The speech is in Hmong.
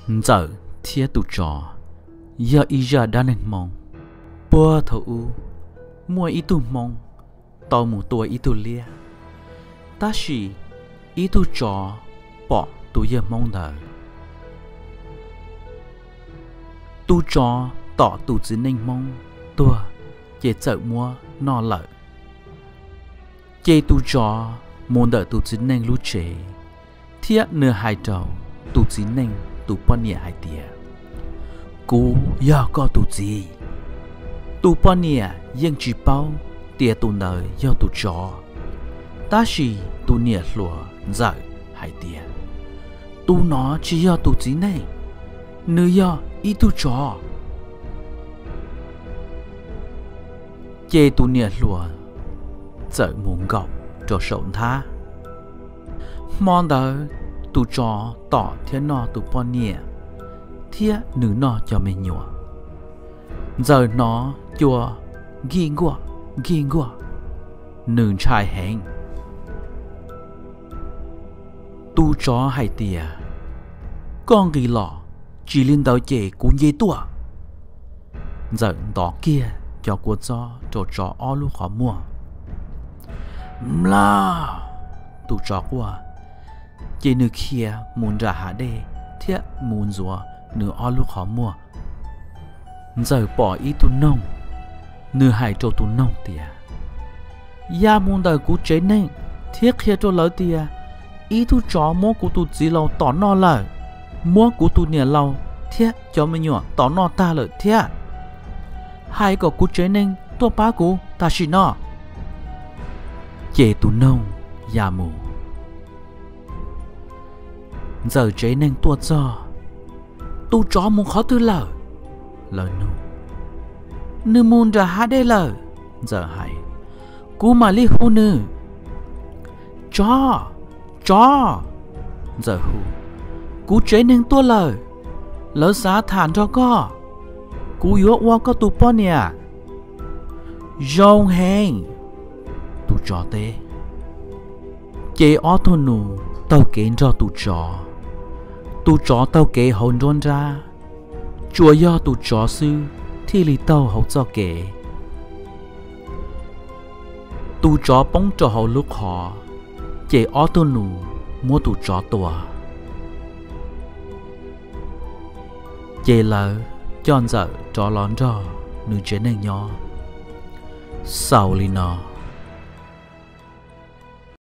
Ntxawm thiab tus tsov yog ib zaj dab neeg Hmoob. Puag thaum ub, muaj ib tug Hmoob tau mus tua ib tug liab, tab sis ib tug tsov pom tus yawg Hmoob ntawd. Tus tsov tom tus txiv neej Hmoob tuag, ces txawm muab noj lawm. Ces tus tsov mus ntawm tus txiv neej lub tsev, thiab nws hais rau tus txiv neej tus poj niam hais tias, Kuv yog koj tus txiv. Tus poj niam yeej tsis paub tias tus ntawd yog tus tsov, tab sis tus niam hluas ntxawm hais tias, Tus no tsis yog tus txiv neej, nws yog ib tug tsov. Ces tus niam hluas txawm mus nkaum rau saum nthab. Hmo ntawd tus tsov tom thiab noj tus poj niam, thiab nws noj cov me nyuam. Ntxawm hnov cua nkij nkuaj nkij nkuaj, nws ntshai heev. Tus tsov hais tias, Koj nqis los, tsis li ntawd ces kuv nce tuaj. Ntxawm ntov kiag cov kua txob rau tsov ob lub qhov muag. Mlaj! Tus tsov quaj, ces nws khiav mus nram hav dej thiab mus ntxuav nws ob lub qhov muag. Ntxawm pom ib tug noog, nws hais rau tus noog tias, Ya mus ntawm kuv tsev neeg thiab qhia rau lawv tias, ib tug tsov muab kuv tus txiv laus tom noj lawm, muab kuv tus niam laus thiab cov me nyuam tom noj tag lawm thiab. Hais kom kuv tsev neeg tuaj pab kuv tam sim no. Ces tus noog ya mus. Ntxawm tsev neeg tuaj txog, Tus tsov mus qhov twg lawm? Lawv nug. Nws mus nram hav dej lawm, Ntxawm hais. Kuv mam li hu nws. Tsov! Tsov! Ntxawm hu. Kuv tsev neeg tuaj lawm, lawv xav tham nrog koj. Kuv yuav ua koj tus poj niam. Zoo heev, tus tsov teb. Ces ob tug nus taug kev nrog tus tsov. Tus tsov taug kev hauv nruab nrab, tsuas yog tus tsov xwb thiaj li taug hauv txoj kev. Tus tsov poob rau hauv lub qhov, ces ob tug nus muab tus tsov tua. Ces lawv coj Ntxawm rov los nrog nws tsev neeg nyob. Xaus li no.